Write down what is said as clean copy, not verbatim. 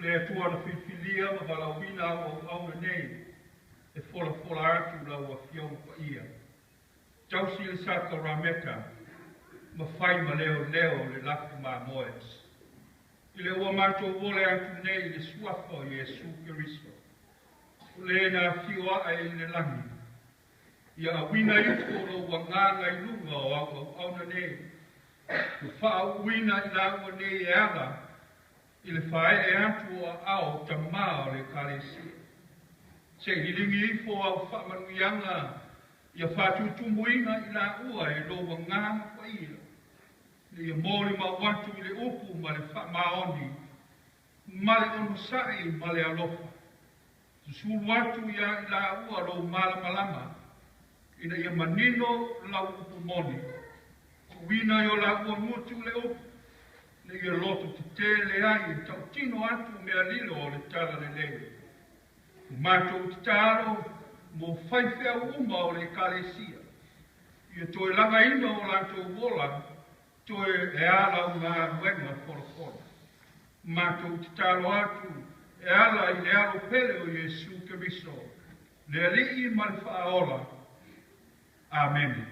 Le Atua na filifilia ma valaauina au auauna nei e folafola atu lau Afioga Paia. Tausi le sakarameta ma fai ma leoleo le lafu mamoe. I le ua matou ole atu nei i le suafa o Iesu Keriso, o le na afio ae i le lagi, ia auina ifo lou agaga i luga o au auauna nei, ma faauuina i laua nei e ala i le faaee atu o aao o tamā o le Ekalesia. Se i liligi ifo au faamanuiaga ia faatutumuina i laua e lou agaga paia, ina ia molimau atu i le upu ma le faamaoni, ma le onosai ma le alofa. Susulu atu iā i laua lou malamalama, ina ia manino lau upu moni. Tuuina i o laua gutu le upu, ina ia loto tetele ai e tautino atu mea lilo o le talalelei. Ua matou tatalo mo faifeau uma o le Ekalesia, ia toe lagaina o latou ola toe e ala au galuega folafola. Matou tatalo atu e ala i le Alo pele o Iesu Keriso, le Alii ma le Faaola. Amene.